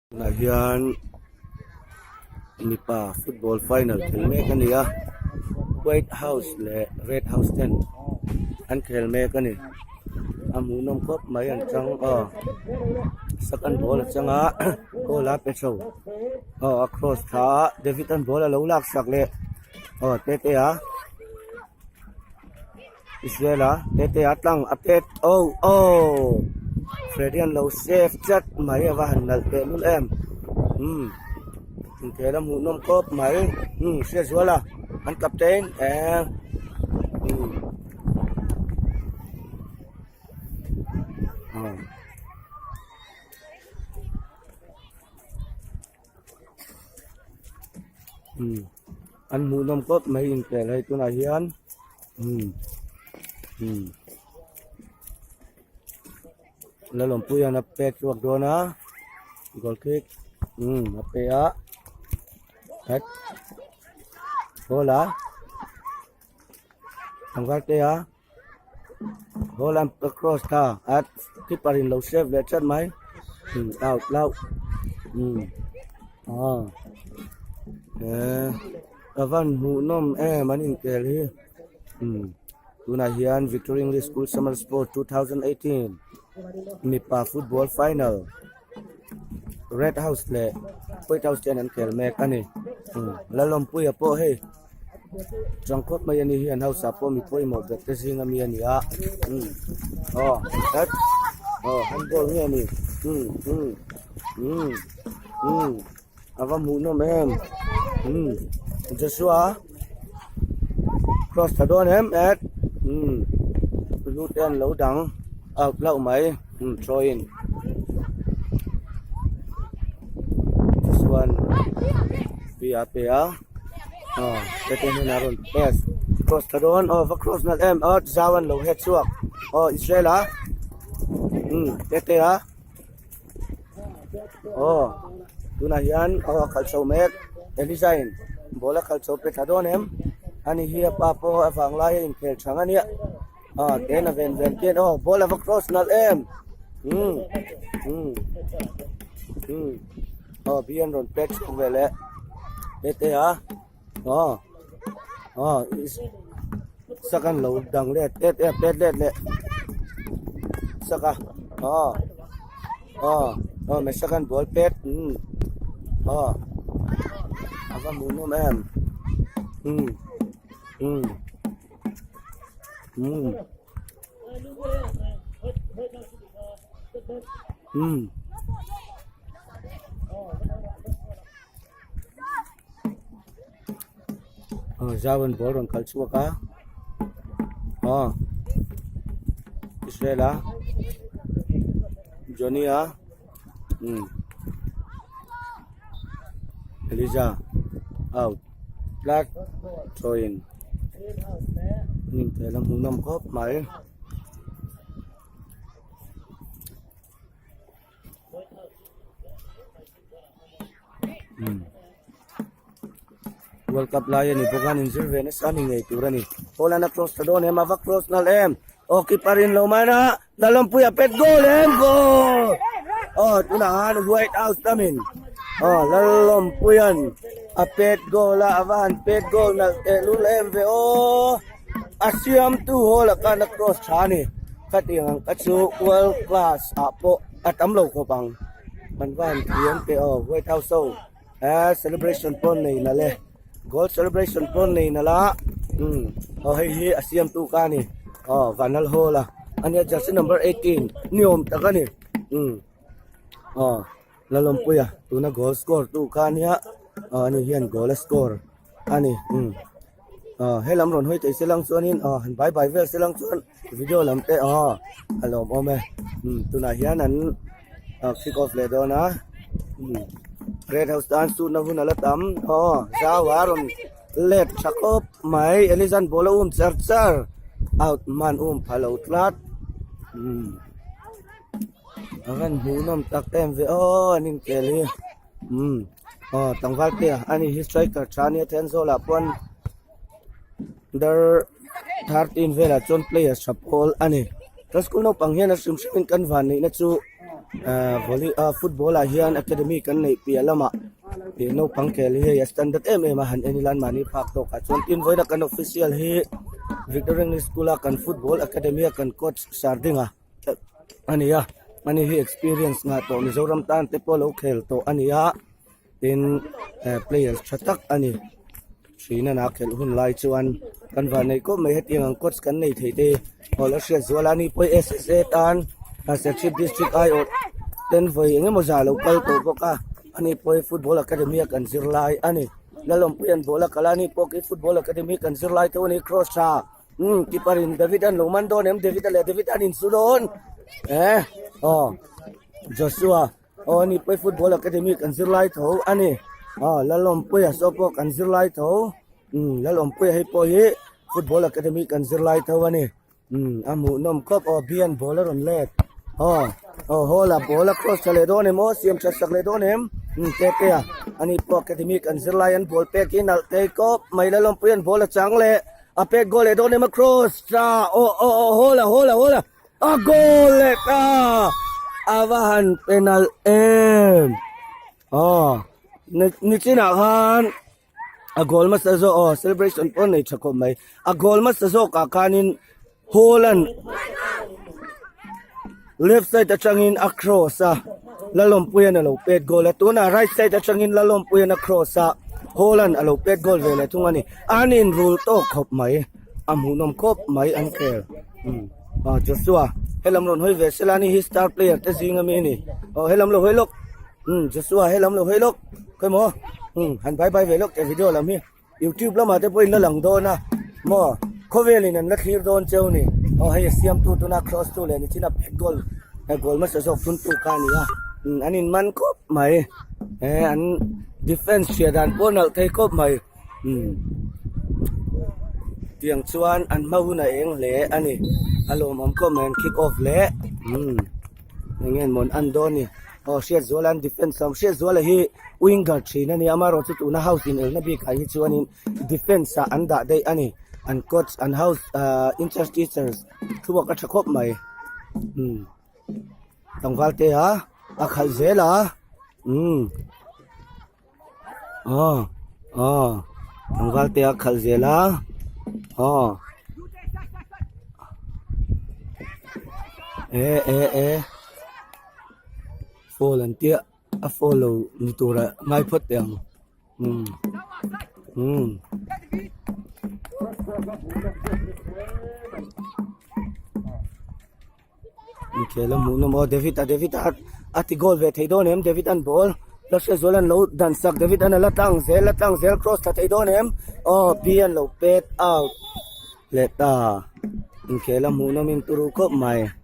Tunah hian mipa football final khel mek a ni a white house leh red house ten an khel mek a ni a hmuhnawm khawp mai an chang aw second ball a chang a goal a pe chho aw a cross thla a david an ball a lo lak sak leh aw tete a. Israel-a tete a tlang a pet oh oh Freddy an lo save chat mai a va han nalh teh lul em umm inkhel a hmuhnawm khawp mai umm Hriatzuala an captain eh umm aw. Umm an hmuhnawm khawp mai inkhel hei tunah hian umm umm Lalawmpuia'n a pek chhuak dawn a goal kick umm a pe a het ball a tlangval te a ball an cross ta a keeper in lo save leh chat mai umm out hlauh umm aw he ka van hmuhnawm em an inkhel hi umm tunah hian Victory English School Summer Sport 2018 mipa football final Red House leh White House te an khel mek a ni umm Lalawmpuia pawh hei. Chang khawp mai a ni hi an hausa pawh mi pawimawh ber te zing ami a ni a umm aw het aw handball nge ni umm umm umm umm a va hmuhnawm em umm Joshua cross tha dawn em et umm lu te an lo dang out hlauh mai umm throw in chuan tui a pe a. Aw heti hian a rawn pass cross ta dawn aw va cross nalh em aw zau an lo het chhuak aw Israel a umm tete a aw tunah hian aw a khalh chho mek Eliza in ball a khalh chho pe thla dawn em ani hi a pa pawh a vang lai a inkhel chang ania aw ten a ven ven ten aw ball a va cross nalh em umm umm umm. Aw bi an rawn pet chhuak ve leh tete a aw aw sak an lo dang let let em let let leh sak a aw aw aw mai sak an ball pet umm aw a va hmuhnawm em umm umm umm umm. Aw zau an ball rawn kal chhuak a aw Israel a Johnny a umm Eliza out tlat thawiin hnim hmuhnawm khawp mai. World Cup lai a ni bawk a an inzir ve nasa a ni ngei tur a ni. Haaland a cross ta dawn em a va cross nalh em aw keeper in lo man a Lalawmpui a pet goal em goal aw tunah khan white house lamin aw Lalawmpuia'n a pet goal a a va han pet goal nalh tehlul em ve aw a siamtu hall ah khan a cross tha a ni. Khatiang ang kha chu world class ah pawh a tam lo khawp ang kan va han thiam teh aw white house ho eh celebration pawh nei nalh e goal celebration pawh nei nalh a umm aw hei hi a siam tu kha a ni aw vanlal hall a ania jersey number 18 ni awm tak a ni umm aw Lalawmpuia tuna goal score tu kha ania aw ani hian goal a score a ni umm aw helam rawn hawi thei se lang chuanin aw han bai bai vel se lang chuan video lam te aw a lawm awm e umm tunah hian an kick off leh dawn a umm red house tan chutna hun a la tam aw zau a rawn let tha khawp mai Elizan ball a um char char out man um pha lo tlat umm. A van hmuhnawm tak em ve aw an inkhel hi umm aw tlangval te a ani hi striker tha ania Thenzawl ah pawh dar 13 velah chuan player tha pawl a ni. Kan school naupang hian a hrim hrimin kan van neihna chu ahh volley ah football ah hian academy kan neih piah lamah ih naupang khel hi hei a standard em em a han en ila an mahni phak tawk ah chuan tin vawiina kan official hi Victory English School a kan football academy a kan coach Sardinga a ni a ani hi experience ngah tawh Mizoram tan te pawh lo khel tawh a ni a tin eh players tha tak a ni hrina a khelh hun lai chuan kan van neih kawp mai hetiang ang coach kan nei thei te aw la hriat zual a ni pawh S_S_A tan Serchhip district aiawh ten vawi eng emaw zah a lo kal tawh bawk a ani pawh hi football academy a kan zir lai a ni Lalawmpuii an ball a kal a ani pawh khi football academy kan zir lai te a ni cross tha. Umm keeper in David an lo man dawn em David a leh David an insu dawn eh aw Joshua aw ani pawh football academy kan zir lai tho ani aw Lalawmpuia saw pawh kan zir lai tho umm Lalawmpuia hei pawh hi football academy kan zir lai tho ani umm a hmuhnawm khawp aw Bian ball a rawn let aw aw hall a ball a cross tha leh dawn em aw siam tha sak leh dawn em umm Tetea ani pawh academy kan zir lai an ball pek hi nalh thei khawp mai Lalawmpuia an ball a chang leh. A pek goal leh dawn em a cross ta aw aw aw hawl a hawl a hawl a a goal leh ta a va han penal em aw nichinah khan a goal hmasa zawk aw celebration pawh nei tha khawp mai a goal hmasa zawk ah khanin Haaland left side atangin a cross a Lalawmpuia'n a lo pet goal a tunah right side atangin Lalawmpuia'n a cross a Haaland a lo pet goal ve leh thung a ni an inrul tawk khawp mai a hmuhnawm khawp mai an khel umm aw Joshua helam rawn hawi ve sela ani hi star player te zing ami a ni aw helam lo hawi lawk umm Joshua helam lo hawi lawk khawimaw umm han bye bye ve lawk teh video lam hi. Youtube lamah te pawhin la lang dawn a maw khawvelin an la thlir dawn cheu ni aw hei a siamtu tuna cross tu leh nichina pet goal he goal hmasa zawk thuntu kha a ni a an in man khawp mai he an defence hriat dan pawh nalh thei khawp mai umm tiang chuan an hma hun a eng hle a ni a lawmawm khawp mai an kick off leh umm. Eng nge mawn an dawn ni aw Hriatzuala an defence a awm Hriatzuala hi winger thin a ni amaherawhchu chu tuna house in elna bik ah hi chuanin defence ah an dah daih a ni an coach an house ahh incharge teachers thluak a tha khawp mai umm tlangval te a a khalh zel a umm aw aw tlangval te a khalh zel a aw eh eh eh foul an tia a foul lo ni turah ngai phawt teh ang umm umm. Inkhel a hmuh nawm aw David a David a a ti goal ve thei dawn em David an ball la hre zual an lo dan sak David an a la tlang zel la tlang zel cross thla thei dawn em aw B an lo pet out leh ta inkhel a hmuh nawm in turu khawp mai.